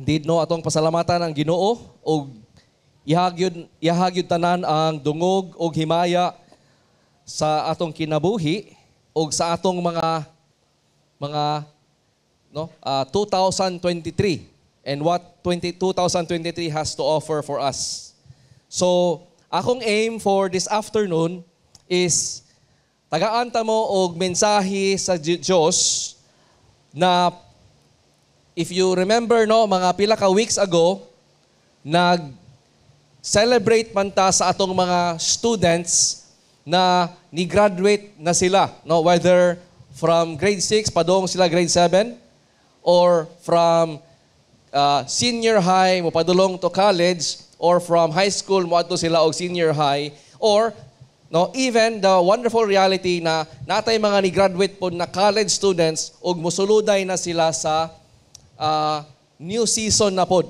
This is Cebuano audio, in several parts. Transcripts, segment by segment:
Indeed, no, atong pasalamatan ang Ginoo og ihagyud tanan ang dungog og himaya sa atong kinabuhi og sa atong mga no 2023 and what 20, 2023 has to offer for us. So, akong aim for this afternoon is tagaan ta mo og mensahe sa Dios na, if you remember, no, mga pila ka weeks ago, nag celebrate man ta sa atong mga students na ni-graduate na sila, no, whether from grade 6 padung sila grade 7 or from senior high mo padulong to college or from high school moadto sila og senior high, or no, even the wonderful reality na natay mga ni-graduate pod na college students ug mosuluday na sila sa new season na pod.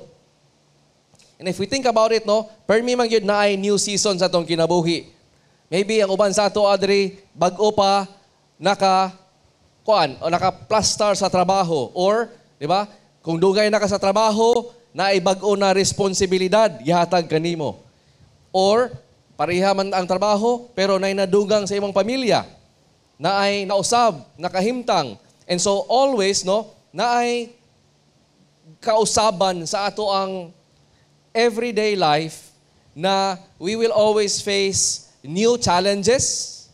And if we think about it, no, permi man gyud naay new season sa atong kinabuhi. Maybe ang uban sa ato adri bag-o pa naka kuan o naka plaster sa trabaho or, di ba? Kung dugay na ka sa trabaho, naay bag-o na responsibilidad gihatag kanimo. Or pareha man ang trabaho pero naay nadugang sa imong pamilya. Naay nausab, nakahimtang. And so always, no, naay kausaban sa ato ang everyday life na we will always face new challenges,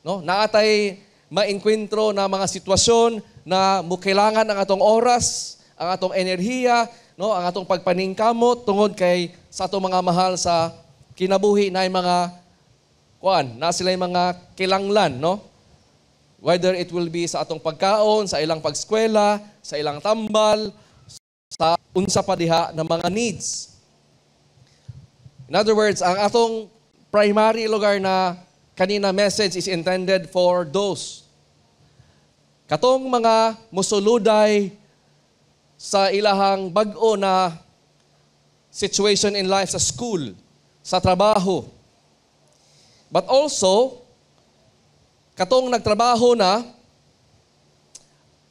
no? Naatay maengkwentro na mga sitwasyon na mukailangan ang atong oras, ang atong enerhiya, no, ang atong pagpaningkamot tungod kay sa atong mga mahal sa kinabuhi na mga kuan, na sila mga kilanglan, no? Whether it will be sa atong pagkaon, sa ilang pagskwela, sa ilang tambal, sa unsa pa diha ng mga needs. In other words, ang atong primary lugar na kanina message is intended for those katong mga musuluday sa ilahang bag-o na situation in life sa school, sa trabaho. But also, katong nagtrabaho na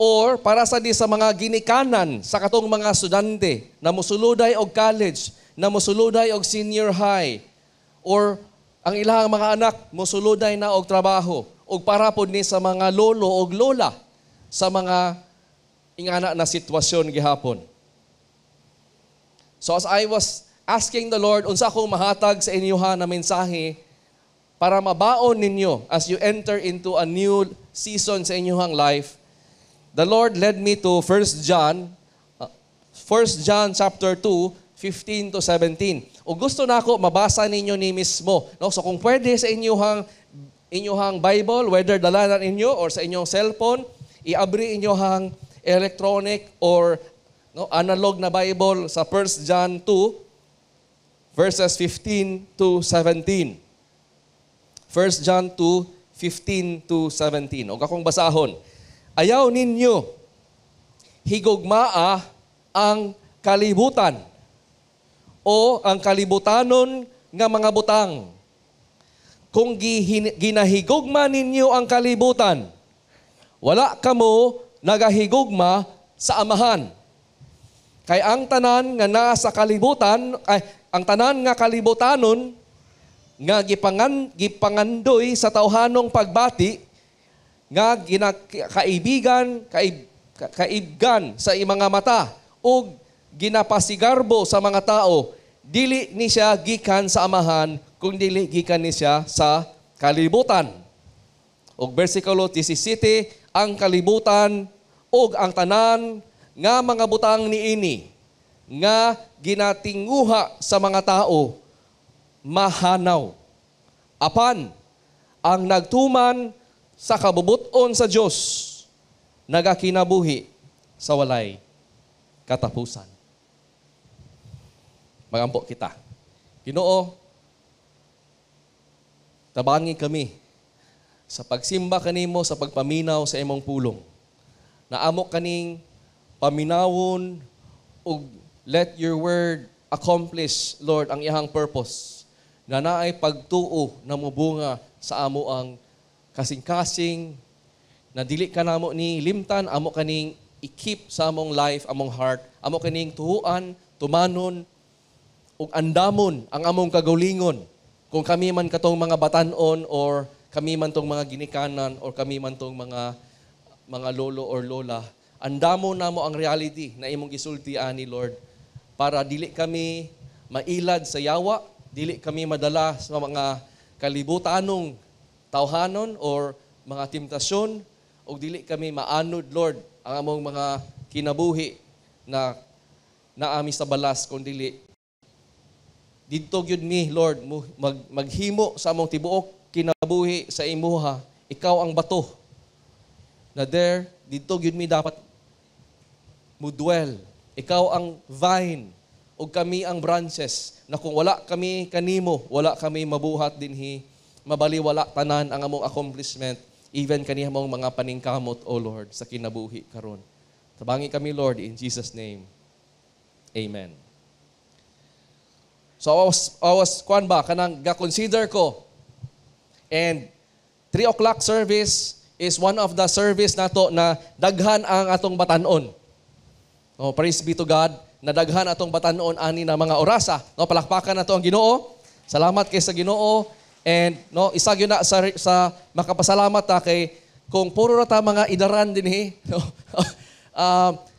or para sa di sa mga ginikanan sa katong mga estudyante na musuluday og college, na musuluday og senior high, or ang ilang mga anak musuluday na og trabaho, ug para pod ni sa mga lolo og lola sa mga ingana na sitwasyon gihapon. So as I was asking the Lord unsa akong mahatag sa inyoha na mensahe para mabaon ninyo as you enter into a new season sa inyong life, the Lord led me to 1 John, 1 John chapter 2, 15 to 17. O gusto na ako mabasa ninyo ni mismo. No? So kung pwede sa inyong Bible, whether dala na ninyo or sa inyong cellphone, iabri inyong electronic or, no, analog na Bible sa 1 John 2 verses 15 to 17. 1 John 2, 15 to 17. O akong basahon. "Ayaw ninyo higugmaa ang kalibutan o ang kalibutanon nga mga butang. Kung ginahigugma ninyo ang kalibutan, wala kamo nagahigugma sa Amahan. Kay ang tanan nga naa sa kalibutan, ay, ang tanan nga kalibutanon nga gipangandoy sa tawhanong pagbati nga ginakaibigan kaibgan sa mga mata ug ginapasigarbo sa mga tao, dili ni siya gikan sa Amahan, kung dili gikan ni siya sa kalibutan." Og versikulo 17, "Ang kalibutan ug ang tanan nga mga butang niini nga ginatinguha sa mga tao mahanaw. Apan ang nagtuman sa kabubuton sa Dios nagakinabuhi sa walay katapusan." Magampo kita. Ginoo, tabangi kami sa pagsimba kanimo, sa pagpaminaw sa imong pulong. Naamo kaning paminawon ug let your word accomplish, Lord, ang iyang purpose. Na naay pagtuo na mubunga sa amo ang kasing-kasing na dili ka namo ni limtan, amo kaning i-keep sa among life, among heart, amo kining tuhuan, tumanon, ug andamon ang among kagalingon. Kung kami man katong mga batanon or kami man tong mga ginikanan or kami man tong mga lolo or lola, andamon namo ang reality na imong gisulti ani, Lord, para dili kami mailad sa yawa, dili kami madala sa mga kalibutanong tawhanon or mga temptasyon, ug dili kami maanod, Lord, ang among mga kinabuhi na naami sa balas, kung dili didto gyud mi, Lord, maghimo sa among tibuok kinabuhi sa imuha. Ikaw ang bato na there didto gyud mi dapat mo dwell. Ikaw ang vine ug kami ang branches, na kung wala kami kanimo, wala kami mabuhat dinhi, mabaliwala tanan ang among accomplishment, even kaniya mong mga paningkamot, O Lord, sa kinabuhi karon. Tabangi kami, Lord, in Jesus' name. Amen. So I was kuan ba, kanang ga-consider ko. And 3 o'clock service is one of the service nato na daghan ang atong batanon. Oh, praise be to God na daghan atong batanon ani na mga orasa. No, palakpakan nato ang Ginoo. Salamat kay sa Ginoo. And no, isa gyud na sa makapasalamat ta kay kung puro ra ta mga idaran dinhi, no?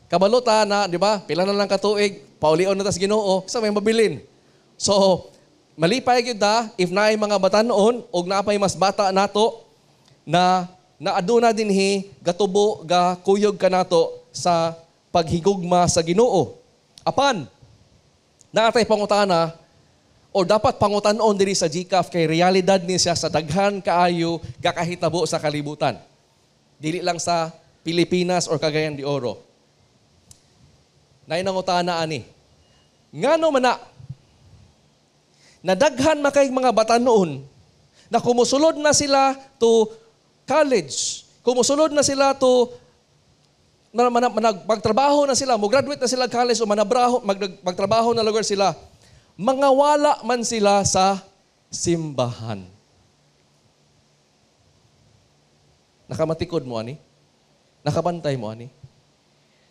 Kabalo ta na, di ba? Pila na lang katuig, paulion na ta sa Ginoo, sa may mabilin. So, malipay gyud ta if naay mga batanon og naapay mas bata nato na na aduna dinhi gatubo, ga kuyog kanato sa paghigugma sa Ginoo. Apan naatay pangutana o dapat pangutanon diri sa GCAF kay realidad ni siya sa daghan kaayo gakahitabo sa kalibutan. Dili lang sa Pilipinas or Cagayan de Oro. Naay nangutana ani. Ngano man na nadaghan makay mga batanon na kumusulod na sila to college, kumusulod na sila to magtrabaho na sila, mo graduate na sila college o manabraho, magtrabaho na lugar sila, mga wala man sila sa simbahan? Nakamatikod mo ani? Nakabantay mo ani?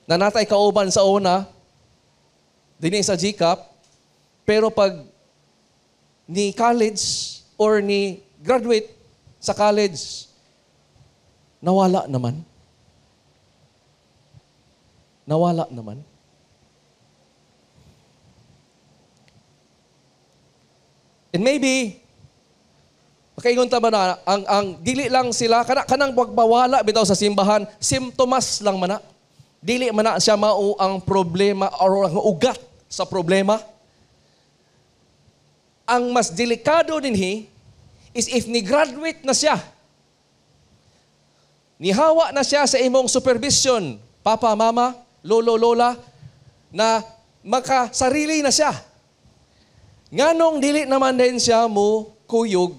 Nanatay kauban sa una, dinhi sa GCAP, pero pag ni college or ni graduate sa college, nawala naman. Nawala naman. And maybe, makaingon ta ba na, ang dili lang sila, kanang pagbawala bitaw sa simbahan, simptomas lang man na. Dili man na siya mao ang problema or ang ugat sa problema. Ang mas delikado dinhi is if ni-graduate na siya, nihawa na siya sa imong supervision, papa, mama, lolo, lola, na makasarili na siya. Nganong dili naman din siya mo kuyog?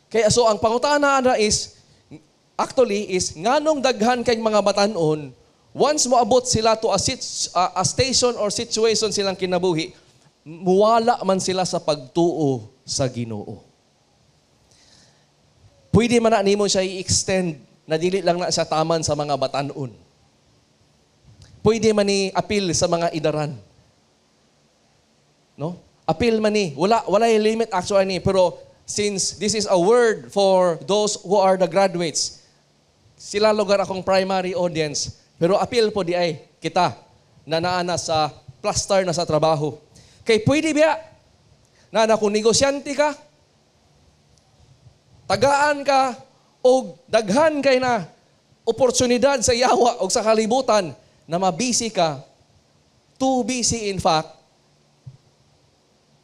Kaya so ang pangutana na is, actually is, nganong daghan kay mga batanon, once moabot sila to a station or situation silang kinabuhi, muwala man sila sa pagtuo sa Ginoo? Pwede man na nimo siya i-extend na dili lang na siya taman sa mga batanon. Pwede man ni appeal sa mga idaran. No? Appeal man ni. Wala yung limit actually ni. Pero since this is a word for those who are the graduates, sila lugar akong primary audience. Pero appeal po di ay kita na naana sa plaster na sa trabaho. Kay pwede biya na kung negosyante ka, tagaan ka, o daghan kay na oportunidad sa yawa o sa kalibutan na mabisi ka, too busy in fact,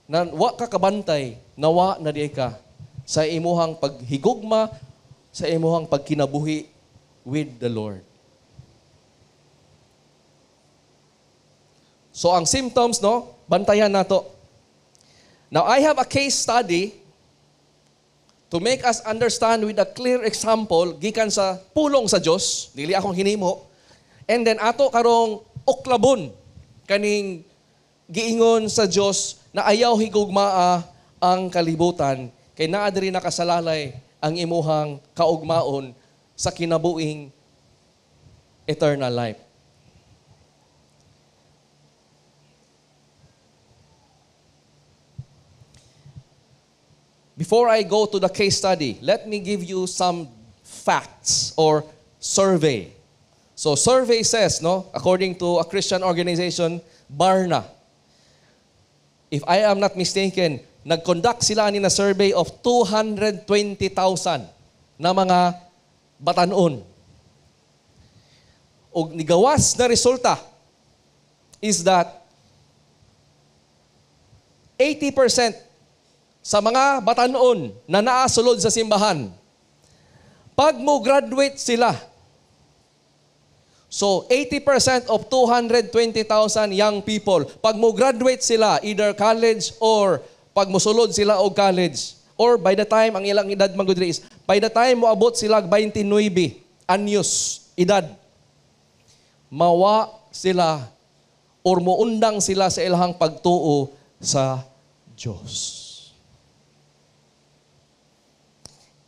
na wa ka kabantay, nawa na di ka sa imuhang paghigugma, sa imuhang pagkinabuhi with the Lord. So ang symptoms, no, bantayan nato. Now I have a case study to make us understand with a clear example gikan sa pulong sa Dios, dili akong hinimo. And then ato karong uklabon kaning giingon sa Dios na ayaw higugmaa ang kalibutan kay naa diri nakasalalay ang imuhang kaugmaon sa kinabuhing eternal life. Before I go to the case study, let me give you some facts or survey. So survey says, no, according to a Christian organization, Barna, if I am not mistaken, nag-conduct sila ani na survey of 220,000 na mga batanon. Og nigawas na resulta is that 80% sa mga batanon na naasulod sa simbahan, pag mo graduate sila, so 80% of 220,000 young people, pag mo graduate sila, either college or pag mosulod sila og college, or by the time ang ilang edad man gud is, by the time moabot sila 29 anyos edad, mawa sila or muundang sila sa ilang pagtuo sa Diyos.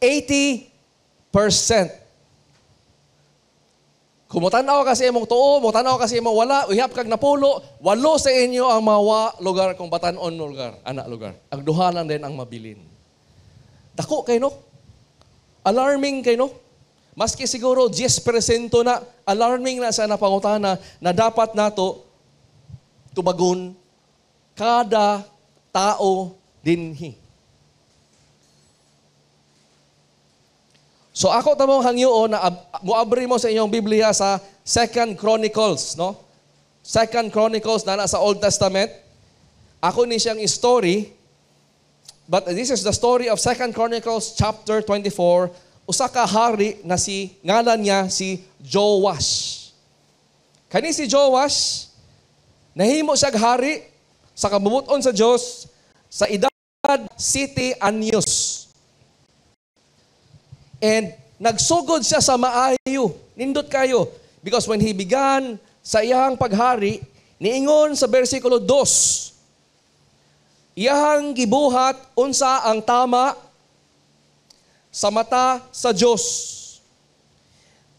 80%. Kung mutanaw ka sa imong tuo, mutanaw ka sa imong wala, uyap kag napulo, walo sa inyo ang mawa lugar kung batanon lugar, ana lugar. Ang duha lang din ang mabilin. Dako kay, no? Alarming kay, no? Maski siguro 10% na, alarming na sa napangutana na dapat nato tubagon kada tao dinhi. So ako tamong hangyoon na muabri mo sa inyong Biblia sa Second Chronicles, no? Second Chronicles na sa Old Testament. Ako ni siyang story, but this is the story of Second Chronicles chapter 24. Usa ka hari na si ngalan niya si Joash. Kani si Joash, nahimo siya hari sa kabubuton sa Dios sa edad 7 anyos. And nagsugod siya sa maayo. Nindot kayo. Because when he began sa iyang paghari, niingon sa versikulo 2, iyang gibuhat unsa ang tama sa mata sa Dios.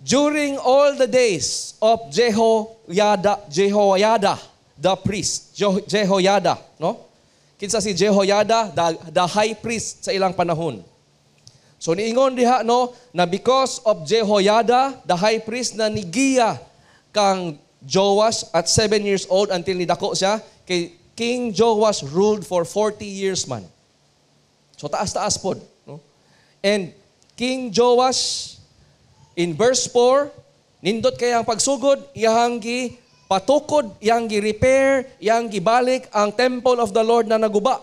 During all the days of Jehoiada, the priest, Jehoiada, no? Kinsa si Jehoiada, the high priest sa ilang panahon. So niingon diha, no, na because of Jehoiada, the high priest na nigiya kang Joash at 7 years old until nidako siya, kay King Joash ruled for 40 years man. So taas-taas pod, no? And King Joash in verse 4, nindot kay ang pagsugod, iyang gi patukod, iyang gi repair, iyang gibalik ang temple of the Lord na naguba.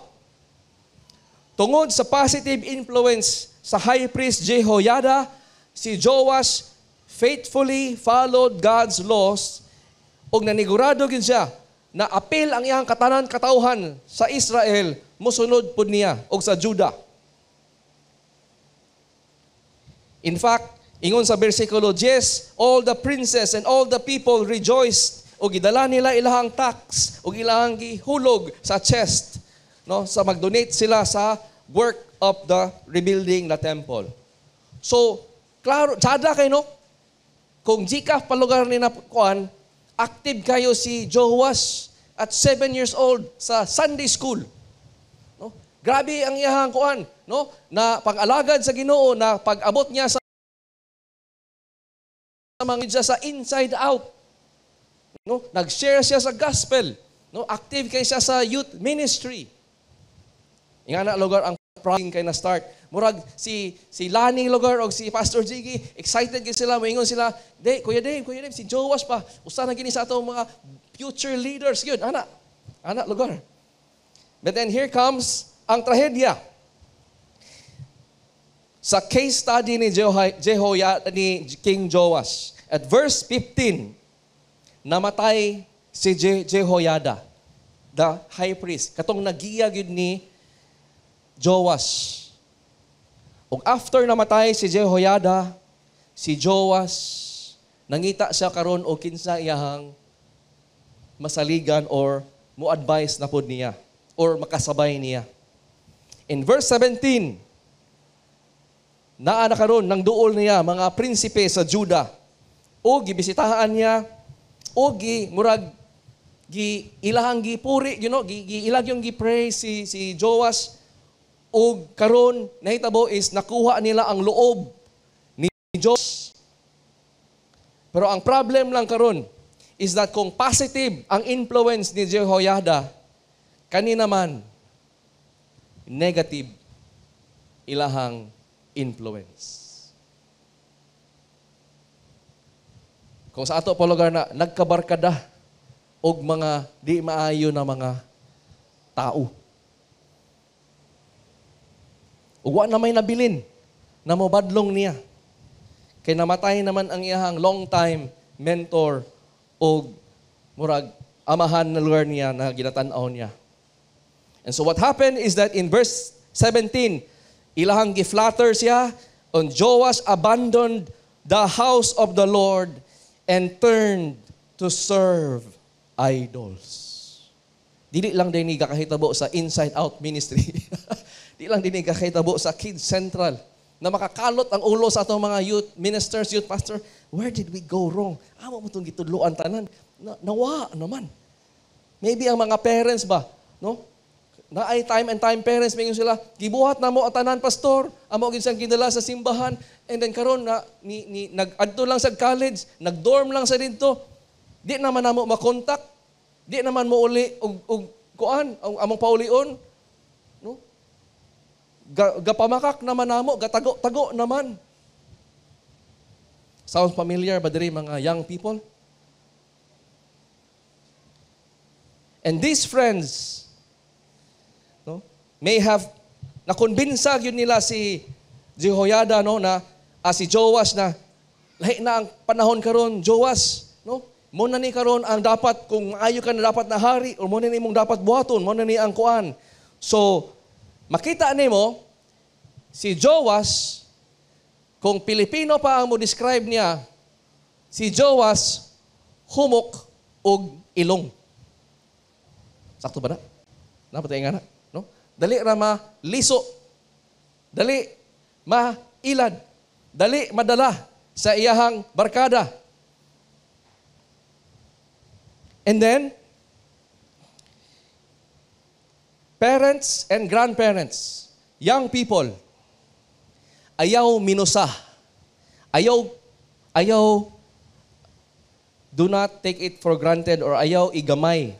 Tungod sa positive influence sa high priest Jehoiada, si Joash faithfully followed God's laws ug nanigurado gid siya na apil ang iyang katanan katawhan sa Israel mosunod pud niya og sa Juda. In fact, ingon sa versikulo 10, all the princes and all the people rejoiced ug gidala nila ilahang tax ug ilahang gihulog sa chest, no, sa mag-donate sila sa work of the rebuilding the temple. So, klaro, tsada kay, no? Kung GCAF palugar ni na kuan, active kayo si Joash at 7 years old sa Sunday school. No? Grabe ang iyahang kuan, no? Na pag-alagad sa Ginoo, na pag-abot niya sa mga sa inside out. No? Nag-share siya sa gospel, no? Active kay siya sa youth ministry. Nga na lugar ang praying kay na start. Murag si Lani lugar og si Pastor Jiggy, excited kay sila, moingon sila, "Day, Kuya Dave, Kuya Dave, si Joash pa, usa na gini sa atong mga future leaders gyud." Ana. Ana lugar. But then here comes ang trahedya. Sa case study ni Jehoiada, ni King Joash, at verse 15, namatay si Jehoiada, the high priest, katong nagiya gyud ni Joash. Ug after namatay si Jehoiada, si Joash nangita siya karon og kinsa iyahang masaligan or mo-advise na pod niya or makasabay niya. In verse 17, naa na karon nang duol niya mga prinsipe sa Juda o gibisitahan niya o gi murag gi ilahang gipuri, gi ilag yung gi-pray si Joash. Ug karon nahitabo is nakuha nila ang loob ni Joash. Pero ang problem lang karon is that kung positive ang influence ni Jehoiada, kani naman negative ilahang influence. Kung sa ato pa lugar na nagkabarkada og mga di maayo na mga tao. Ug wa na may nabilin na mobadlong niya. Kay namatay naman ang iyahang long time mentor og murag amahan na lugar niya na ginatan-aw niya. And so what happened is that in verse 17, ilahang giflatter siya, and Joash abandoned the house of the Lord and turned to serve idols. Dili lang din ni kakahitabo sa Inside Out Ministry. Di lang din ni kakahitabo sa Kids Central na makakalot ang ulo sa atong mga youth ministers, youth pastor. Where did we go wrong? Amo mo itong gitudloan tanan. Nawa naman. Maybe ang mga parents ba, no? Naay time and time parents, mingon sila, gibuhat na mo ang tanan, pastor. Amo gid siyang gidala sa simbahan. And then karon na ni nag-adto lang sa college, nag-dorm lang sa didto. Di naman namo makontak. Di naman mo uli og kuan, ang among paulion. No? Gapamakak naman namo, gatago-tago naman. Sounds familiar ba diri, mga young people? And these friends, no, may have nakumbinsa gyud nila si Jehoiada, no, na si Joash na lahi na ang panahon karon, Joash, no? Mo na ni karon ang dapat, kung maayo ka na dapat na hari, or mo na ni imong dapat buhaton, mo na ni ang kuan. So makita nimo si Joash, kung Pilipino pa ang mo describe niya, si Joash humok og ilong. Sakto ba na? Napatay nga na, no? Dali ra ma liso. Dali mailad. Dali madala sa iyahang barkada. And then, parents and grandparents, young people, ayaw minusa. Ayaw, do not take it for granted or ayaw igamay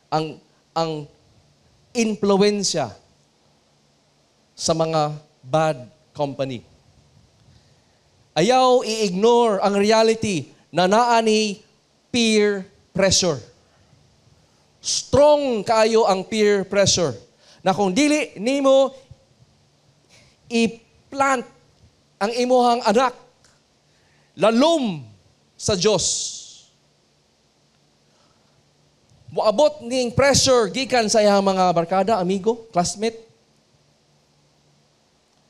ang impluwensya sa mga bad company. Ayaw i-ignore ang reality na naa ni peer pressure. Strong kaayo ang peer pressure. Na kung dili nimo i-plant ang imuhang anak lalom sa Dios, moabot ning pressure gikan sa iyang mga barkada, amigo, classmate.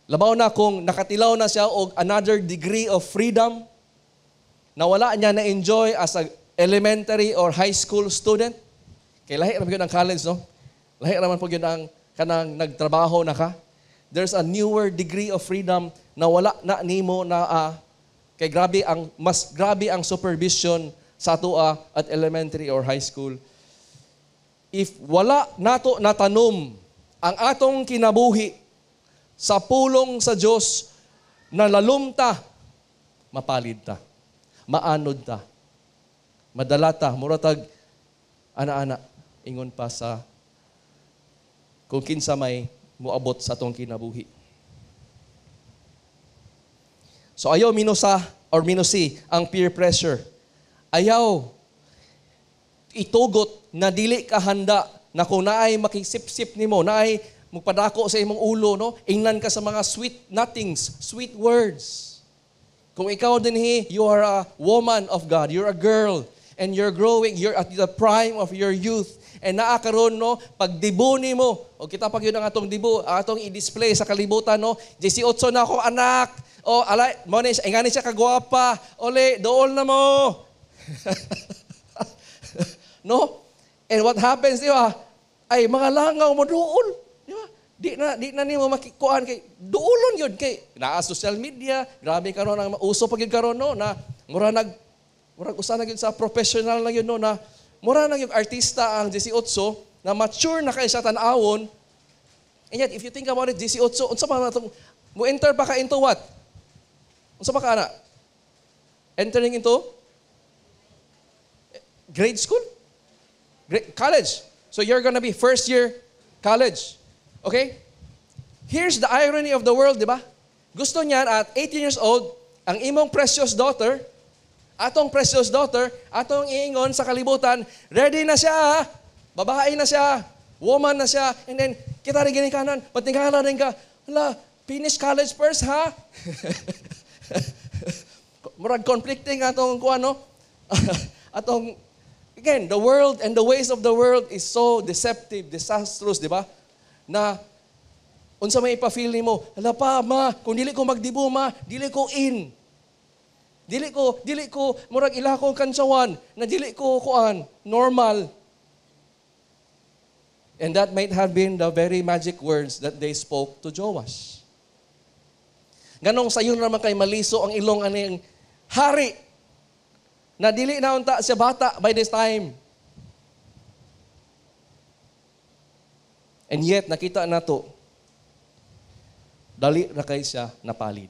Labaw na kung nakatilaw na siya og another degree of freedom na wala niya na-enjoy as a elementary or high school student. Kay lahi ra man gyud ang college, no? Lahi ra man po gyud ang kanang nagtrabaho na ka. There's a newer degree of freedom na wala na nimo na kay grabe ang mas grabe ang supervision sa atoa at elementary or high school. If wala nato natanom ang atong kinabuhi sa pulong sa Dios na lalumta, mapalid ta, maanod ta, madala ta, muratag ana-ana, ingon pa sa kung kinsa may moabot sa atong kinabuhi. So ayaw minusa or minusi ang peer pressure. Ayaw itugot na dili ka handa na kung naay makisip-sip nimo, naay magpadako sa imong ulo, no? Ingnan ka sa mga sweet nothings, sweet words. Kung ikaw dinhi, you are a woman of God, you're a girl, and you're growing, you're at the prime of your youth. And naa karon, no, pagdibo nimo, o kita pag yun ang atong dibo, ang atong i-display sa kalibutan, no, 18 na ako anak, o alay, mo ni siya, ingani siya kagwapa, ole, dool na mo. No? And what happens, di ba? Ay, mga langaw mo dool. Di ba? Di na nimo makikuan kay duolon yun kay naa social media, grabe karon ang uso pa gyud karon, no, na murag usa na gyud sa professional na gyud, no, na mura na gyud artista ang 18 na mature na kay siya tan-awon. And yet, if you think about it, 18, unsa pa na itong, mo enter pa ka into what? Unsa pa ka na? Entering into grade school? College. So you're gonna be first year college. Okay? Here's the irony of the world, di ba? Gusto niya at 18 years old, ang imong precious daughter, atong precious daughter, atong iingon sa kalibutan, ready na siya, babae na siya, woman na siya, and then kita rin ginikanan, patingala rin ka, hala, finish college first, ha? Murag conflicting atong kuan, no? Atong, again, the world and the ways of the world is so deceptive, disastrous, di ba? Na unsa may ipa-feel nimo, hala pa, ma, kung dili ko magdibo, ma, dili ko in. Dili ko, murag ila ko kantsawan, na dili ko kuan, normal. And that might have been the very magic words that they spoke to Joash. Ganong sayon naman kay maliso ang ilong aning hari na dili na unta siya bata by this time. And yet, nakita nato, dali ra kay siya napalid.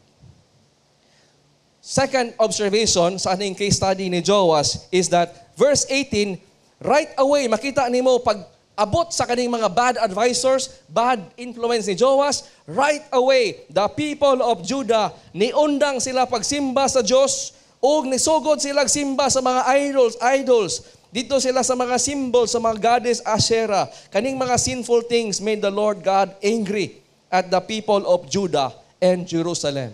Second observation sa aning case study ni Joash is that verse 18, right away makita nimo pag abot sa kaning mga bad advisors, bad influence ni Joash, right away the people of Judah niundang sila pagsimba sa Dios ug nisugod sila simba sa mga idols. Dito sila sa mga symbol sa mga goddess Asherah. Kaning mga sinful things made the Lord God angry at the people of Judah and Jerusalem.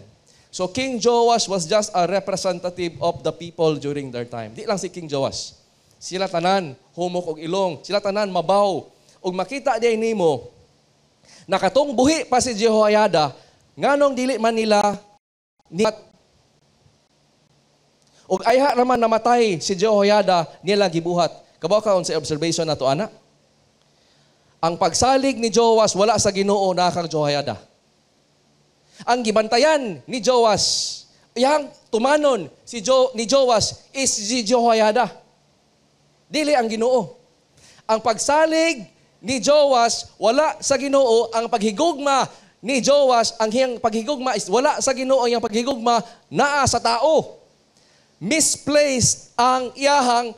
So King Joash was just a representative of the people during their time. Di lang si King Joash. Sila tanan humok og ilong, sila tanan mabaw. Ug makita di nimo nakatong buhi pa si Jehoiada nganong dili man nila ni ug ayha naman namatay si Jehoiada nila gibuhat. Kabaw ka sa observation nato ana? Ang pagsalig ni Joash wala sa Ginoo na kang Jehoiada. Ang gibantayan ni Joash, iyang tumanon si ni Joash is si Jehoiada. Dili ang Ginoo. Ang pagsalig ni Joash wala sa Ginoo, ang paghigugma ni Joash, ang hiyang paghigugma is wala sa Ginoo, ang iyang paghigugma naa sa tao. Misplaced ang iyahang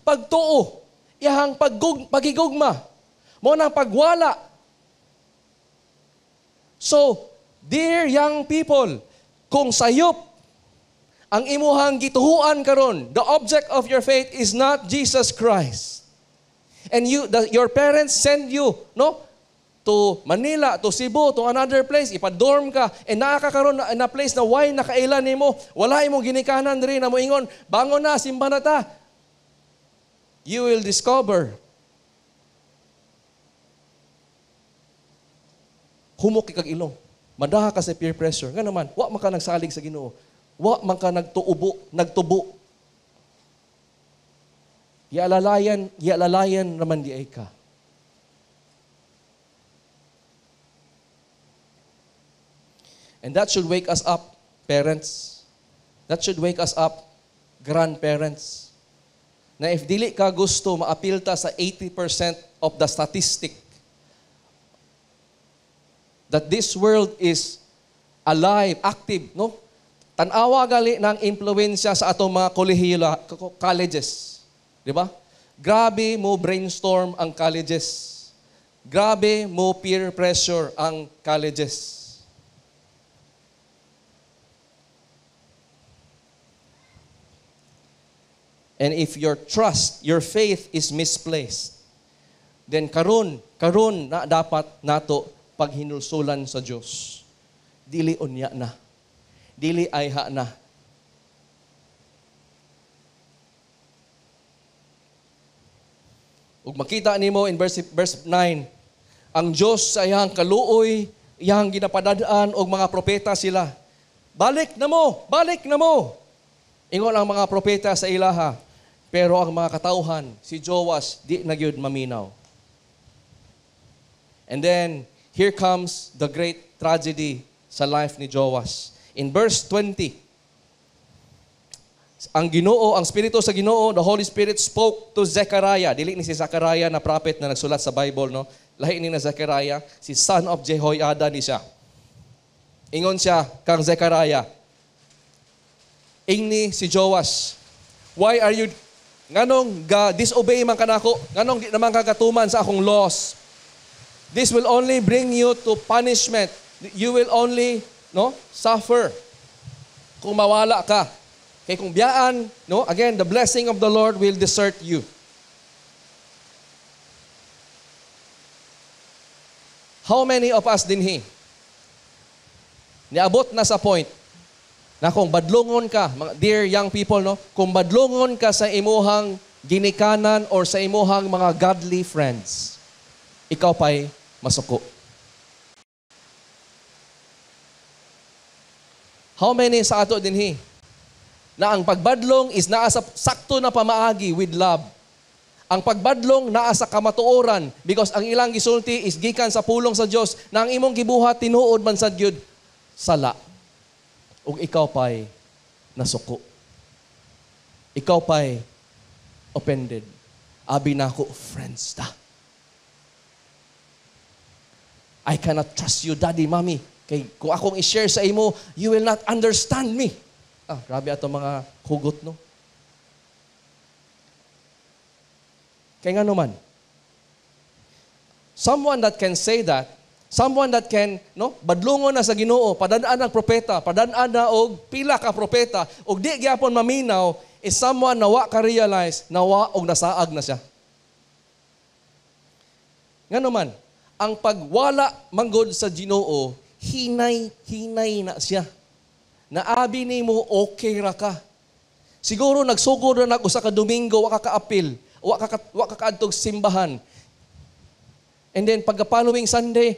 pagtuo, iyahang paghigugma. Mo nang pagwala. So, dear young people, kung sayop ang imuhang gituhuan karon, the object of your faith is not Jesus Christ. And your parents send you, no, to Manila, to Cebu, to another place, ipa-dorm ka, and naa ka karon na place na why nakailan nimo, wala imong ginikanan diri na moingon, bangon na, simba na ta. You will discover humok kag ilong. Madaha ka sa peer pressure. Nga naman, wa man ka nagsalig sa Ginoo. Wa man ka nagtubo. Gialalayan naman di ay ka. And that should wake us up, parents. That should wake us up, grandparents. Na if dili ka gusto maapil ta sa 80% of the statistic that this world is alive, active, no? Tan-awa gali ng impluwensya sa atong mga colleges. Di ba? Grabe mo brainstorm ang colleges. Grabe mo peer pressure ang colleges. And if your trust, your faith is misplaced, then karon na dapat nato paghinulsulan sa Dios. Dili unya na. Dili ayha na. Ug makita nimo in verse 9, ang Dios sa iyang kaluoy, iyang ginapadad-an og mga propeta sila. Balik na mo, balik na mo. Ingon ang mga propeta sa ilaha. Pero ang mga katawhan, si Joash, di na gyud maminaw. And then, here comes the great tragedy sa life ni Joash. In verse 20, ang Ginoo, ang Espiritu sa Ginoo, the Holy Spirit spoke to Zechariah. Dili ni si Zechariah na prophet na nagsulat sa Bible, no? Lahi ni na Zechariah, si son of Jehoiada ni siya. Ingon siya kang Zechariah, ingni si Joash, why are you, nganong ga disobey man kanako, nganong di naman kagatuman sa akong laws? This will only bring you to punishment. You will only, no, suffer kung mawala ka. Kay kung biyaan, no, again, the blessing of the Lord will desert you. How many of us dinhi niabot na sa point na kung badlongon ka, mga dear young people, no, kung badlongon ka sa imuhang ginikanan or sa imuhang mga godly friends, ikaw pa'y masuko. How many sa ato dinhi na ang pagbadlong is naa sa sakto na pamaagi with love? Ang pagbadlong naa sa kamatuoran because ang ilang gisulti is gikan sa pulong sa Dios na ang imong gibuhat tinuod man sad gyud sala. Ug ikaw pa'y nasuko. Ikaw pa'y offended. Abi nako, friends ta. I cannot trust you, daddy, mommy. Kay kung akong i-share sa imo, you will not understand me. Ah, grabe ato mga hugot, no? Kay nga naman, someone that can say that, someone that can, no, badlungon na sa Ginoo, padad-an ang propeta, padad-an na og pila ka propeta, og di gyapon maminaw, is someone na wa ka realize na wa og nasaag na siya. Nga naman, ang pagwala manggod sa Ginoo, hinay-hinay na siya. Naabi nimo okay ra ka. Siguro nagsugod na nag usa ka Domingo, wa ka kaapil, wa ka kaadtog simbahan. And then pagka following Sunday,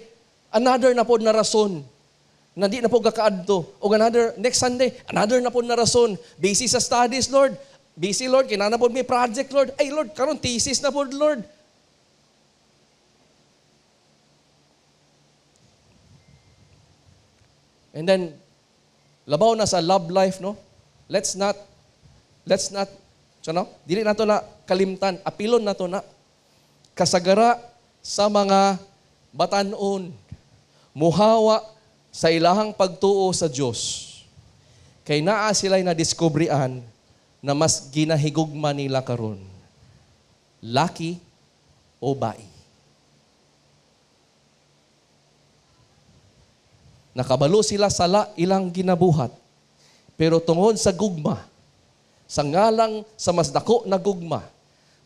another na pod na rason na di na pod kakaadto. O another next Sunday, another na pod na rason. Busy sa studies, Lord. Busy, Lord. Kinana pod may project, Lord. Ay, Lord, karon thesis na pod, Lord. And then, labaw na sa love life, no? Let's not, so no? Dili na to na kalimtan, apilon na to na. Kasagara sa mga batan-on, muhawa sa ilahang pagtuo sa Dios. Kay naa sila'y nadiskubrian na mas ginahigugma nila karon, laki o bai. Nakabalo sila sala ilang ginabuhat. Pero tungod sa gugma, sa ngalang sa mas dako na gugma,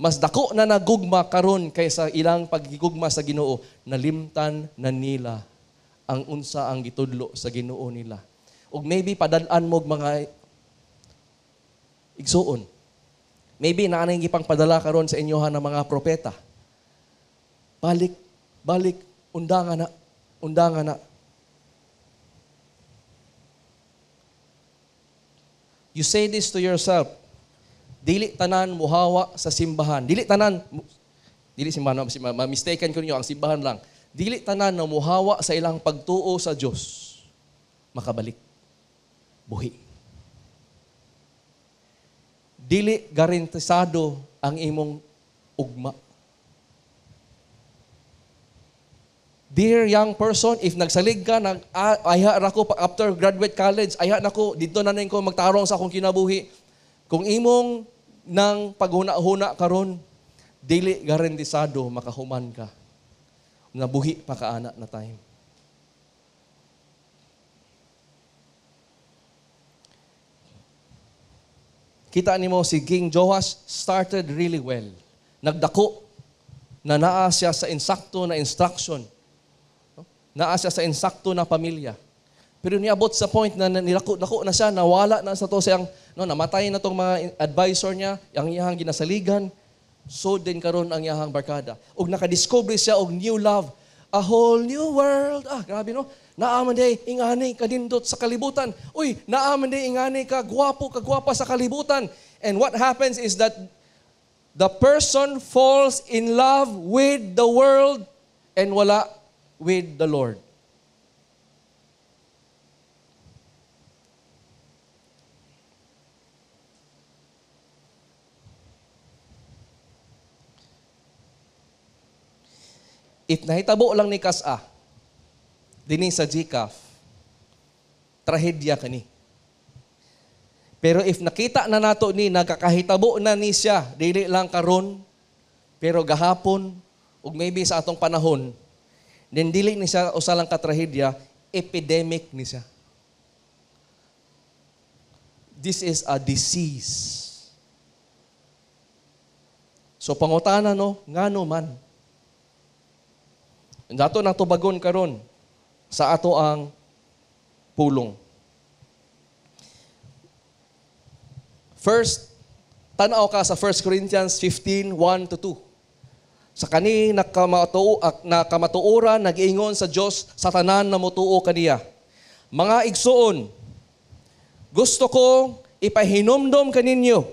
mas dako na nagugma karon kaysa ilang paggigugma sa Ginoo, nalimtan na nila ang unsa ang gitudlo sa Ginoo nila. Ug maybe padal-an mo mga igsuon. Maybe naa nay gipang padala karon sa inyohan ng mga propeta. Balik, balik, undangan na, undangan na. You say this to yourself. Dili tanan muhawa sa simbahan. Dili tanan, dili simbahan, ma-mistaken ko ninyo, ang simbahan lang. Dili tanan na muhawa sa ilang pagtuo sa Dios, makabalik. Buhi. Dili garantisado ang imong ugma. Dear young person, if nagsalig ka, ayha ra ko after graduate college, ayha na ko, dito na ko magtarong sa akong kinabuhi. Kung imong nang paghuna-huna karon, dili garantisado makahuman ka. Nabuhi pa ka ana na time. Kita nimo si King Joash started really well. Nagdako na naa siya sa insakto na instruction. Naa siya sa insakto na pamilya. Pero niabot sa point na nilako-dako na siya, nawala na sa to siyang, no, namatay na tong mga advisor niya, ang iyahang ginasaligan, so din karon ang iyahang barkada. Og nakadiscover siya og new love, a whole new world. Ah, grabe no. Naaman day ingani kadindot sa kalibutan. Uy, naaman day ingani ka gwapo, kagwapa sa kalibutan. And what happens is that the person falls in love with the world and wala with the Lord. If nahitabo lang ni kas-a dinhi sa GCAF, trahedya kani. Pero if nakita na nato ni nagkakahitabo na ni siya, dili lang karon, pero gahapon, ug maybe sa atong panahon, then dili ni siya usa lang ka trahedya, epidemic ni siya. This is a disease. So pangutana, no, ngano man? Dato nang tubagon karon sa ato ang pulong. First, tanaw ka sa 1 Corinthians 15, 1-2. Sa kani nakamatuoran nag-ingon sa Dios sa tanan na motuo kaniya. Mga igsuon, gusto kong ipahinumdom kaninyo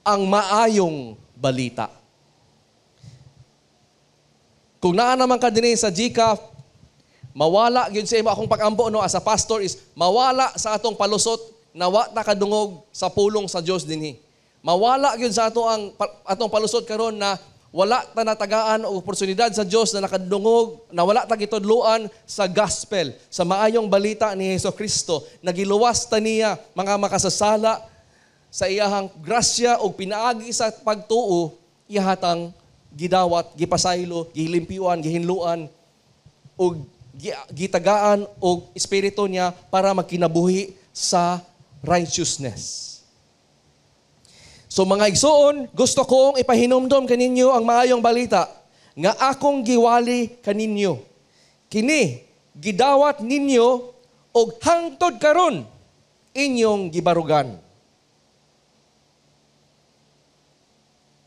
ang maayong balita. Kung naa naman ka dinhi sa GCAF, mawala gyud sa imo akong pag-ampo, no, as a pastor is mawala sa atong palusot na wa ta kadungog sa pulong sa Dios dinhi. Mawala gyud sa ato ang atong palusot karon na wala ta natagaan og oportunidad sa Dios na nakadungog, na wala ta gitudloan sa gospel, sa maayong balita ni Hesus Kristo, nagiluwas ta niya mga makasasala sa iyahang grasya og pinaagi sa pagtuo, iyahatang gidawat, gipasaylo, gilimpiuan, gihinluan og gitagaan og espiritu niya para magkinabuhi sa righteousness. So mga igsoon, gusto kong ipahinumdom kaninyo ang maayong balita nga akong giwali kaninyo. Kini gidawat ninyo og hangtod karon inyong gibarugan.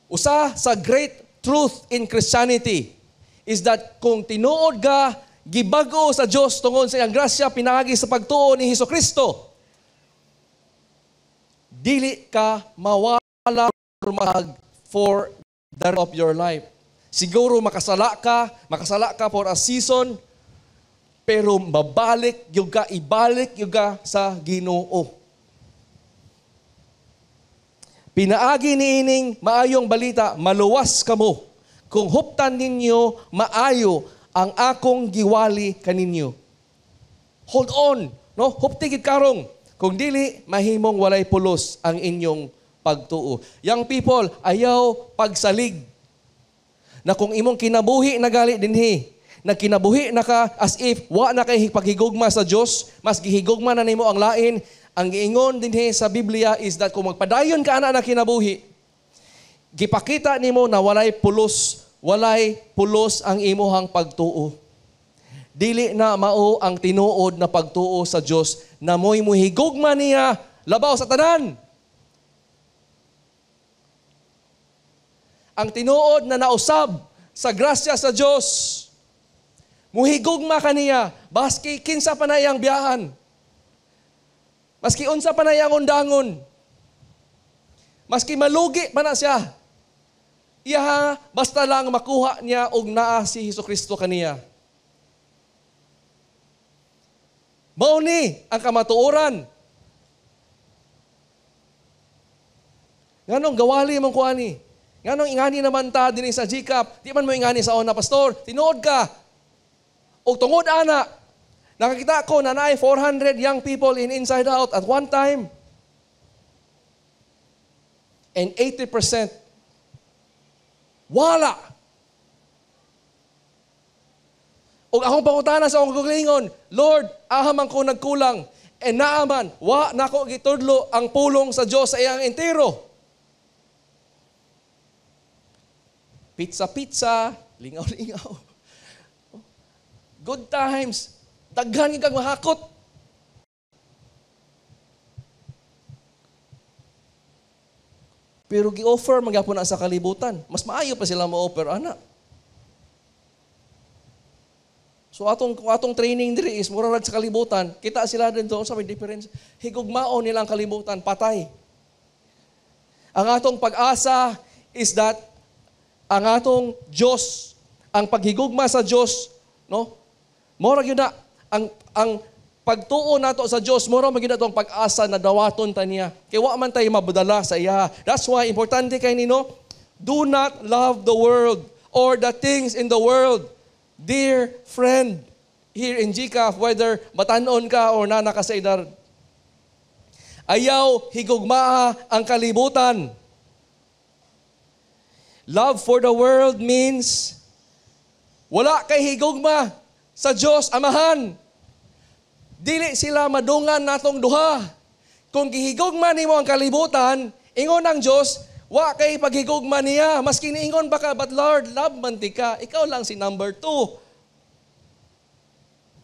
Usa sa great truth in Christianity is that kung tinuod ka gibag-o sa Dios tungod sa iyang grasya pinaagi sa pagtuo ni Hesus Kristo, dili ka mawala mag for the rest of your life. Siguro makasala ka for a season, pero mabalik yung ka, ibalik yung ka sa Ginoo. Pinaagi niining maayong balita, maluwas kamo kung huptan ninyo maayo ang akong giwali kaninyo. Hold on, no? Hupti gid karong. Kung dili, mahimong walay pulos ang inyong pagtuo. Young people, ayaw pagsalig na kung imong kinabuhi na gali dinhi, nagkinabuhi na ka as if wa na kay paghigugma sa Dios, mas gihigugma na nimo ang lain. Ang giingon dinhi sa Biblia is that kung magpadayon ka ana na kinabuhi, gipakita nimo na walay pulos ang imuhang pagtuo. Dili na mao ang tinuod na pagtuo sa Dios na mo'y muhigugma niya labaw sa tanan. Ang tinuod na nausab sa grasya sa Dios, muhigugma kaniya baski kinsa pa na iyang biyahan. Maski unsa pa na iyang undangon. Maski malugi pa na siya. Iya, basta lang makuha niya og naa si Hesus Kristo kaniya. Mao ni ang kamatuoran. Nganong gawali mong kuani? Nganong ingani naman ta dinhi sa GCAP? Di man mo ingani sa una, pastor. Tinuod ka. Og tungod ana, nakakita ko na naay 400 young people in Inside Out at one time. And 80% wala. Og akong pangutana sa akong kaugalingon, Lord, aha man ko nagkulang. E naaman, wa nako gitudlo ang pulong sa Dios sa iyang entero. Pizza, pizza, lingaw-lingaw. Good times. Daghan kag mahakot. Pero gi-offer magyapon na sa kalibutan. Mas maayo pa sila mo-offer ana. So atong training diri is mura rag sa kalibutan. Kita sila dito sa may difference. Higugmaon nilang kalibutan, patay. Ang atong pag-asa is that ang atong Dios, ang paghigugma sa Dios, no? Mora gyud na ang pagtuo nato sa Dios, mora man gyud atong pag-asa na dawaton ta niya. Kay wa man tayo mabudala sa iya. That's why importante kay nino, do not love the world or the things in the world. Dear friend, here in GCAF, whether batan-on ka or naa ka sa edad, ayaw higugmaa ang kalibutan. Love for the world means wala kay higugma sa Diyos Amahan. Dili sila madungan natong duha. Kung gihigugma nimo ang kalibutan, ingon ang Diyos, wa kay paghigugma niya. Maski niingon ba ka, "But Lord, love man tika." Ikaw lang si number 2.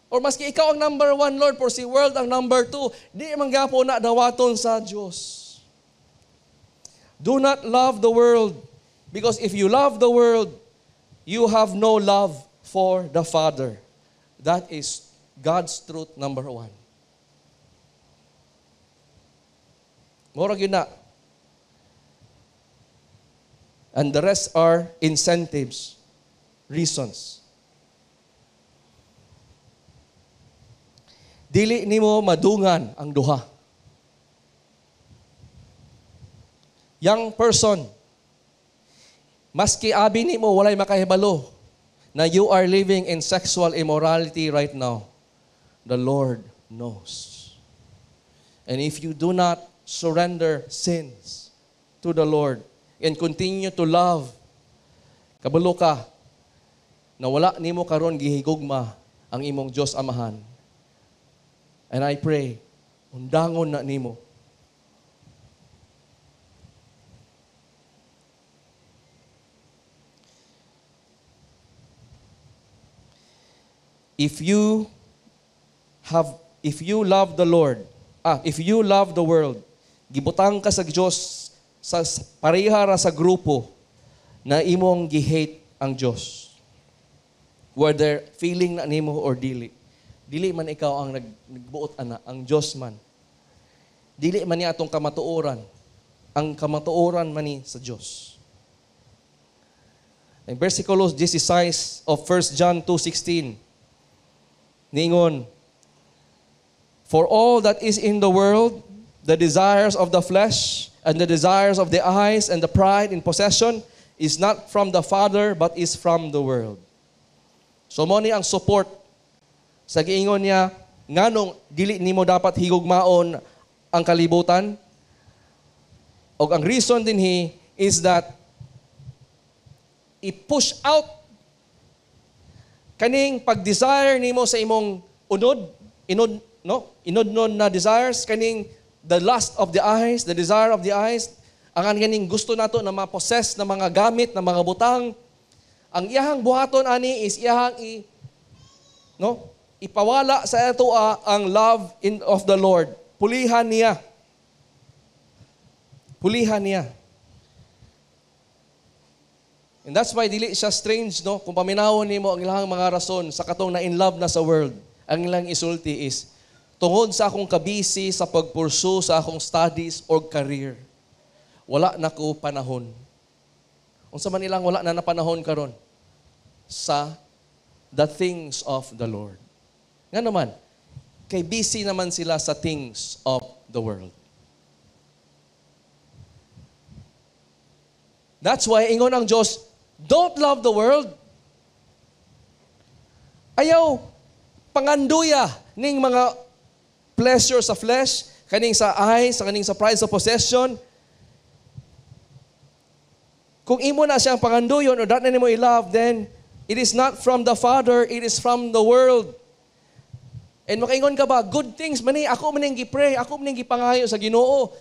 Or maski ikaw ang number 1, Lord, for si world ang number 2. Di man gapon na dawaton sa Diyos. Do not love the world, because if you love the world, you have no love for the Father. That is God's truth number 1. Mura gyud na. And the rest are incentives, reasons. Dili nimo madungan ang duha. Young person, maski abi nimo walay makahibalo na you are living in sexual immorality right now, the Lord knows. And if you do not surrender sins to the Lord and continue to love, kabalo ka na wala nimo karon gihigugma ang imong Dios Amahan. And I pray, undangon na nimo. If you love the Lord, if you love the world, gibutang ka sa Dios sa pareha ra sa grupo na imong gi-hate ang Dios. Whether feeling na nimo or dili. Dili man ikaw ang nagbuot ana, ang Dios man. Dili man niya atong kamatuoran. Ang kamatuoran man ni sa Dios. Ang versikulo 16 of 1 John 2:16 niingon, "For all that is in the world, the desires of the flesh and the desires of the eyes and the pride in possession is not from the Father but is from the world." So mo ni ang support sa giingon niya nganong dili nimo dapat higugmaon ang kalibutan. Og ang reason dinhi is that i-push out kaning pag-desire nimo sa imong unod, inod, no? Inodnon na desires, kaning the lust of the eyes, the desire of the eyes, ang kaning gusto nato na ma-possess na mga gamit, na mga butang. Ang iyahang buhaton ani is iyahang ipawala sa ato ang love of the Lord. Pulihan niya. Pulihan niya. And that's why dili siya strange, no? Kung paminawon nimo ang ilang mga rason sa katong na in love na sa world, ang ilang isulti is, tungod sa akong kabisi sa pagpursu sa akong studies or career, wala na ko panahon. Unsa man ilang wala na panahon karon sa the things of the Lord. Nga naman, kay busy naman sila sa things of the world. That's why ingon ang Diyos, don't love the world. Ayaw panganduya ning mga pleasure sa flesh, kaning sa eyes, kaning sa pride sa possession. Kung imo na siyang panganduyon or that na nimo i-love, then it is not from the Father, it is from the world. And makaingon ka ba, good things man ni, ako man ning gi-pray, ako man ning gipangayo sa Ginoo.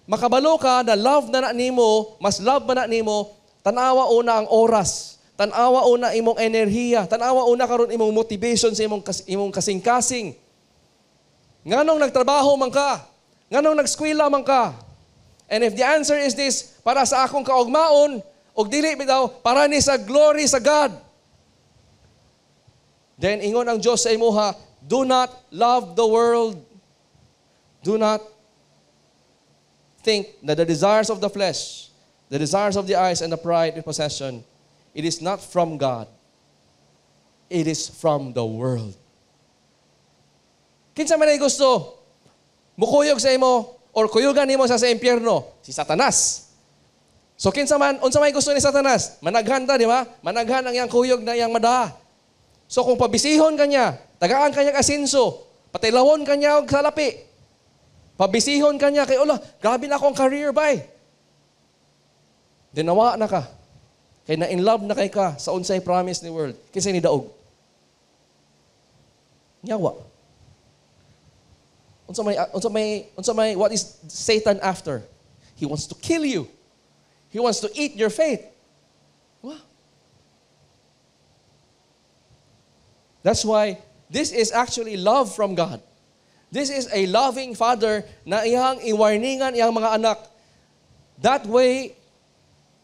Makabalo ka na love na na nimo, mas love man na nimo, tanawa una ang oras, tanawa una imong enerhiya, tanawa una karon imong motivation sa imong kasing-kasing. Nganong nagtrabaho man ka? Nganong nagskwela man ka? And if the answer is this, para sa akong kaugmaon, og dili bitaw, para ni sa glory sa God. Then ingon ang Dios sa imuha, do not love the world. Do not think that the desires of the flesh, the desires of the eyes, and the pride in possession, it is not from God. It is from the world. Kinsa man ay gusto mukuyog sa imo or kuyugan nimo sa impyerno? Si Satanas. So kinsa man, unsa may gusto ni Satanas? Managhan ta, di ba? Managhan ang iyang kuyog na iyang madaha. So kung pabisihon ka niya, tagaan ka niya asinso, patilawon ka niya og salapi, pabisihon ka niya kay ulah, grabe na akong career bay. Dinawa na ka. Kay na in love na kay ka sa unsay promise ni world. Kinsa ni daog? Nyawa. Unsa may what is Satan after? He wants to kill you. He wants to eat your faith. Wow. That's why this is actually love from God. This is a loving father na iyang iwarningan iyang mga anak. That way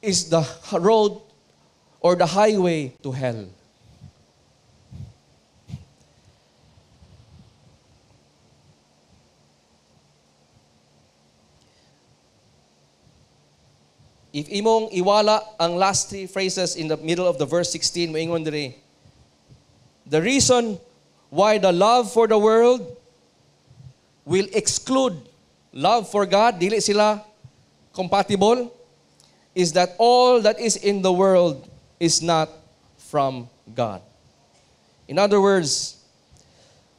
is the road or the highway to hell. If imong iwala ang last three phrases in the middle of the verse 16, moingon diri, the reason why the love for the world will exclude love for God, dili sila compatible, is that all that is in the world is not from God. In other words,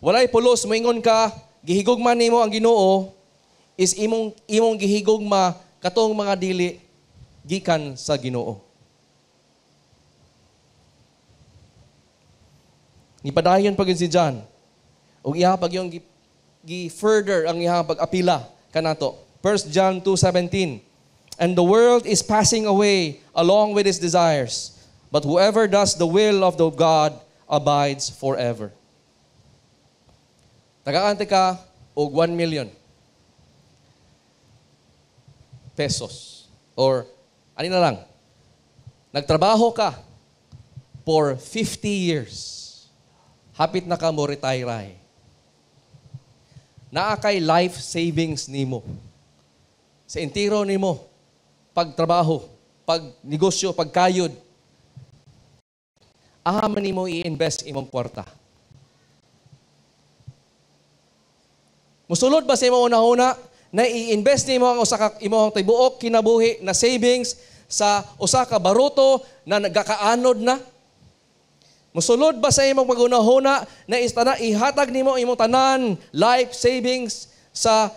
walay pulos moingon ka, gihigugma nimo ang Ginoo, is imong gihigugma katong mga dili gikan sa Ginoo. Nipadayon pag si John, ug iya pag yung gi-further ang iyang pag-apila kanato. 1 John 2:17, and the world is passing away along with its desires, but whoever does the will of the God abides forever. Tagaante ka og 1 million pesos or ani na lang, nagtrabaho ka for 50 years. Hapit na ka mo retire. Naa kay life savings nimo. Sa entiro nimo, pagtrabaho, pagnegosyo, pagkayod, aha man nimo i-invest imong kwarta. Musulod ba sa imong una-una na i-invest nimo ang usa ka imong tibuok kinabuhi na savings sa usa ka baruto na nagakaanod na? Musulod ba sa imong pagunahuna na ihatag nimo imong tanan life savings sa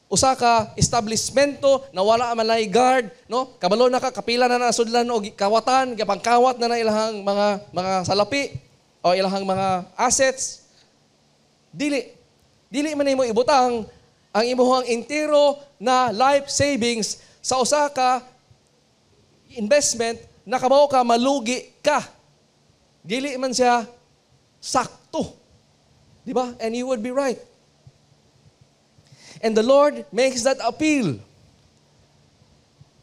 usa ka establishmento na wala man lay guard, no? Kabalo na ka, kapila na nasudlan og kawatan, gapangkawat na na ilahang mga salapi o ilahang mga assets. Dili man nimo ibutang ang imong entero na life savings sa usa ka investment na kabaw ka malugi ka. Dili man siya sakto. Di ba? And you would be right. And the Lord makes that appeal.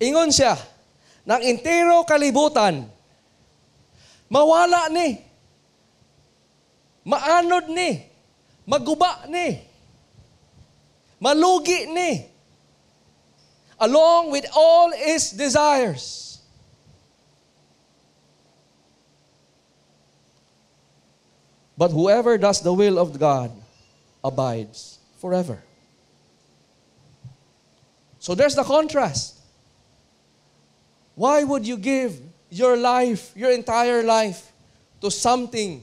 Ingon siya, ng entero kalibutan, mawala ni, maanod ni, maguba ni, malugi ni, along with all its desires. But whoever does the will of God abides forever. So there's the contrast. Why would you give your life, your entire life, to something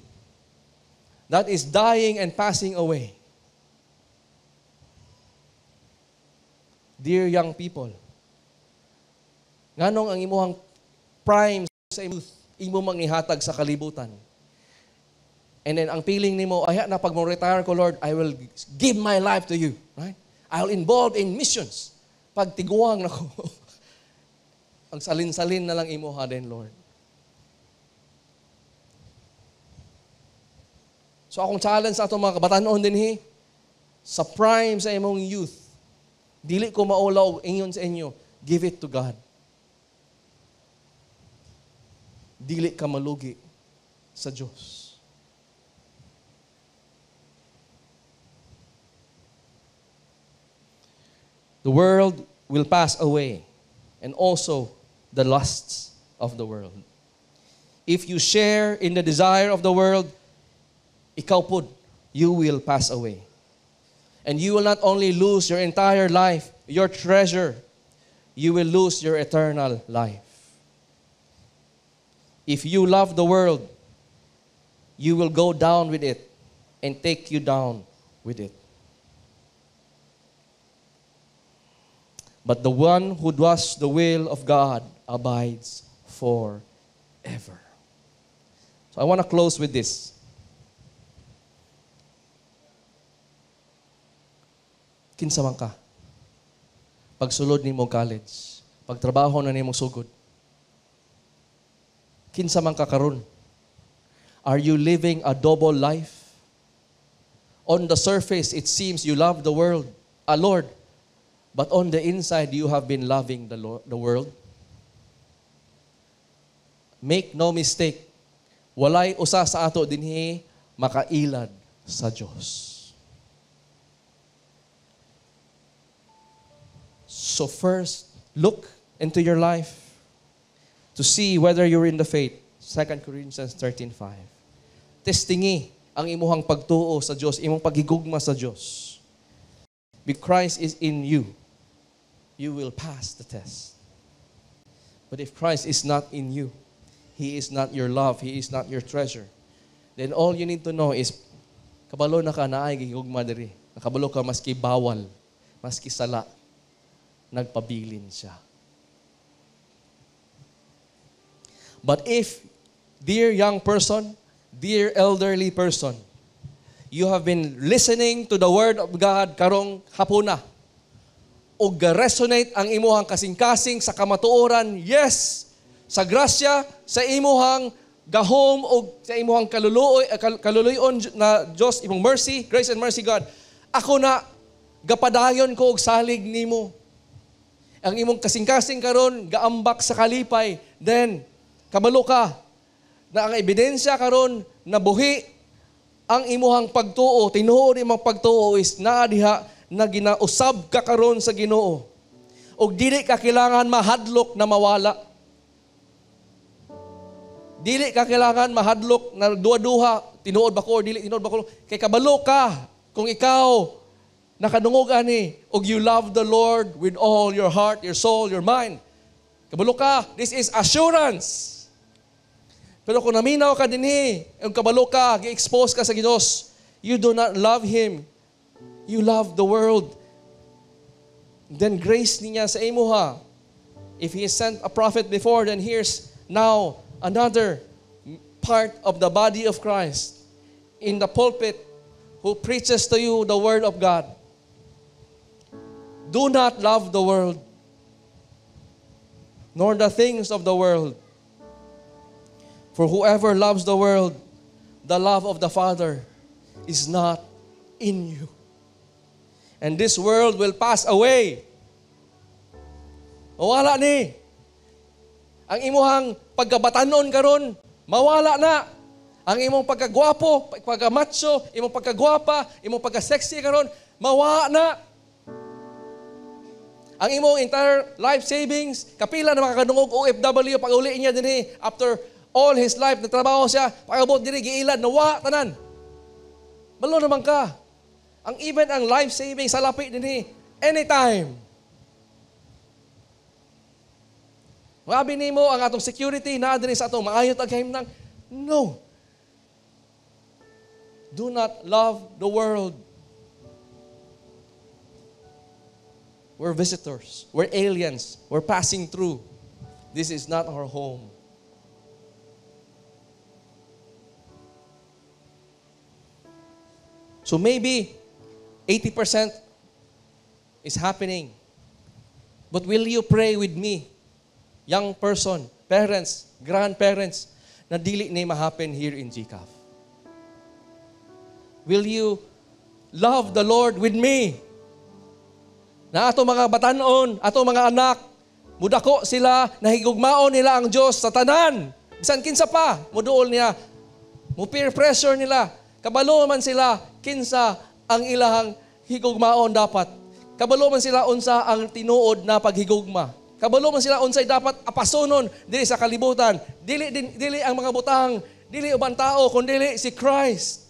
that is dying and passing away? Dear young people, nganong ang imuhang prime sa youth, imo mang ihatag sa kalibutan. And then ang feeling nimo, ay na pag mo-retire ko, Lord, I will give my life to you. Right? I'll involve in missions. Pag tiguang na ko, ang salin-salin na lang imuha din, Lord. So akong challenge sa atong mga kabatanon din hi, sa prime sa imong youth, dili ko maulaw ingon sa inyo, give it to God. Dili ka malugi sa Diyos. The world will pass away, and also the lusts of the world. If you share in the desire of the world, ikaw pod, you will pass away. And you will not only lose your entire life, your treasure, you will lose your eternal life. If you love the world, You will go down with it and take you down with it. But the one who does the will of God abides forever. So I want to close with this. Kinsa man ka? Pagsulod nimo college, pagtrabaho na nimo sugod. Kinsa man ka karon? Are you living a double life? On the surface, it seems you love the world, a Lord, but on the inside, you have been loving the Lord, the world. Make no mistake, walay usa sa ato dinhi makailad sa Dios. So first, look into your life to see whether you're in the faith. 2 Corinthians 13:5. Testingi ang imuhang pagtuo sa Dios, imong paghigugma sa Dios. Because Christ is in you, you will pass the test. But if Christ is not in you, He is not your love, He is not your treasure, then all you need to know is, kabalo na ka naay gihigugma diri. Nakabalo ka maski bawal, maski sala, nagpabilin siya. But if, dear young person, dear elderly person, you have been listening to the word of God karong hapuna, ug resonate ang imuhang kasing-kasing sa kamatuoran, yes, sa grasya, sa imuhang gahom og sa imuhang kaluluoy na Dios, imong mercy, grace and mercy God. Ako na gapadayon ko og salig nimo. Ang imong kasing-kasing karon gaambak sa kalipay, then kabalo ka na ang ebidensya karon na buhi ang imuhang pagtuo, tinuod imong pagtuo is naa diha na ginausab ka karon sa Ginoo. Og dili ka kailangan mahadlok na mawala. Dili ka kailangan mahadlok na duha-duha, tinuod ba ko or dili tinuod ba ko? Kay kabalo ka kung ikaw nakadungog ani og you love the Lord with all your heart, your soul, your mind. Kabalo ka, this is assurance. Pero kung naminaw ka dinhi, ang kabalo ka, gi-expose ka sa Dios, you do not love Him. You love the world. Then grace niya sa imuha. If He sent a prophet before, then here's now another part of the body of Christ in the pulpit who preaches to you the word of God. Do not love the world, nor the things of the world. For whoever loves the world, the love of the Father is not in you. And this world will pass away. Mawala ni. Ang imuhang pagkabatanon karon, mawala na. Ang imong pagkagwapo, pagkamacho, imong pagkagwapa, imong pagka-sexy karon, mawala na. Ang imong entire life savings, kapila na makakadungog OFW pag uli niya dinhi after all his life nagtrabaho siya, pag-abot diri giilad nawa tanan. Balo naman ka. Ang even ang life savings sa lapi dinhi anytime. Mabi nimo ang atong security naa dinhi sa atong maayo tag kahimtang. No. Do not love the world. We're visitors. We're aliens. We're passing through. This is not our home. So maybe 80% is happening. But will you pray with me, young person, parents, grandparents, na dili ni ma-happen here in GCAF? Will you love the Lord with me? Na ato mga batanon, ato mga anak, mudako sila, nahigugmaon nila ang Diyos sa tanan. Bisan kinsa pa, muduol niya, mu peer pressure nila. Kabalo man sila, kinsa ang ilahang higugmaon dapat. Kabalo man sila unsa ang tinuod na paghigugma. Kabalo man sila unsay dapat apasonon dili sa kalibutan. Dili, dili ang mga butang, dili uban tao, kundi si Christ.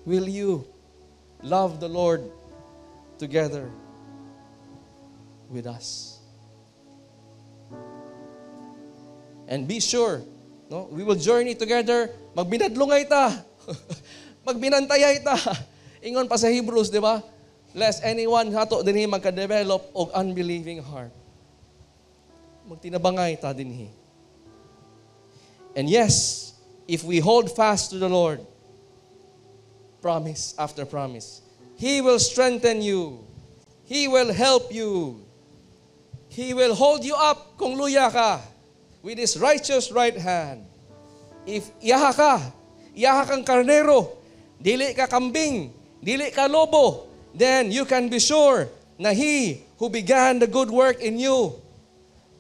Will you love the Lord together with us? And be sure, No? We will journey together. Magbinadlungay ta. Magbinantayay ta. Ingon pa sa Hebrews, di ba? Lest anyone hato dinhi magka-develop og unbelieving heart. Magtinabangay ta dinhi. And yes, if we hold fast to the Lord, promise after promise, He will strengthen you. He will help you. He will hold you up kung luya ka with His righteous right hand. If iyaha ka, iyaha kang karnero, dili ka kambing, dili ka lobo, then you can be sure na He who began the good work in you,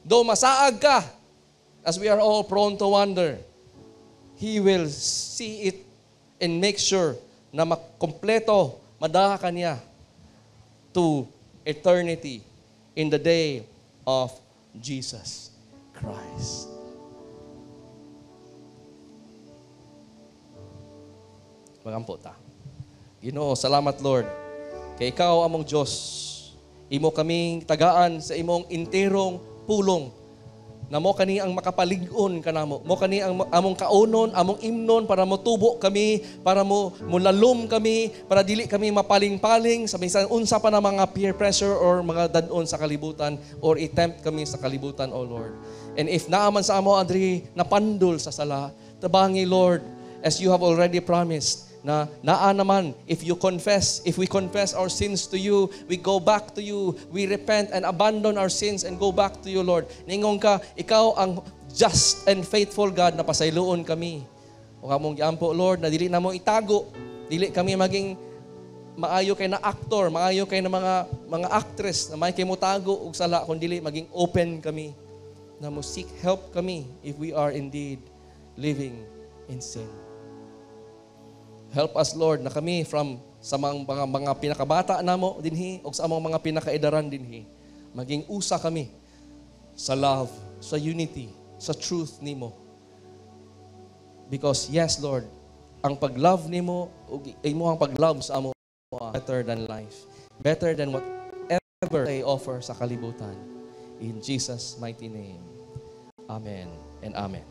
though masaag ka, as we are all prone to wander, He will see it and make sure na makompleto, madaha ka niya to eternity in the day of Jesus Christ. Magampo ta. Ginoo, salamat, Lord. Kay ikaw among Diyos, imo kaming tagaan sa imong enterong pulong na mo kani ang makapalig-on kanamo. Mo kani ang among kaunon, among imnon para motubo kami, para mo mulalom kami, para dili kami mapaling-paling sa bisan unsa pa na mga peer pressure or mga dad-on sa kalibutan or i-tempt kami sa kalibutan, O Lord. And if naa man sa amo adri napandol sa sala, tabangi, Lord, as you have already promised, na naa naman, if you confess, if we confess our sins to you, we go back to you, we repent and abandon our sins and go back to you, Lord. Ningon ka, ikaw ang just and faithful God na pasayloon kami. O among giampo, Lord, na dili na mo itago, dili kami maging maayo kay na actor, maayo kay na mga actress na may kay mo tago og sala, kun dili maging open kami na mo seek help kami if we are indeed living in sin. Help us, Lord, na kami from sa mga pinakabata namo dinhi o sa among mga pinakaedaran dinhi, maging usa kami sa love, sa unity, sa truth nimo. Because yes, Lord, ang pag-love nimo ug imo ang pag-love sa amo better than life, better than whatever they offer sa kalibutan. In Jesus' mighty name. Amen and amen.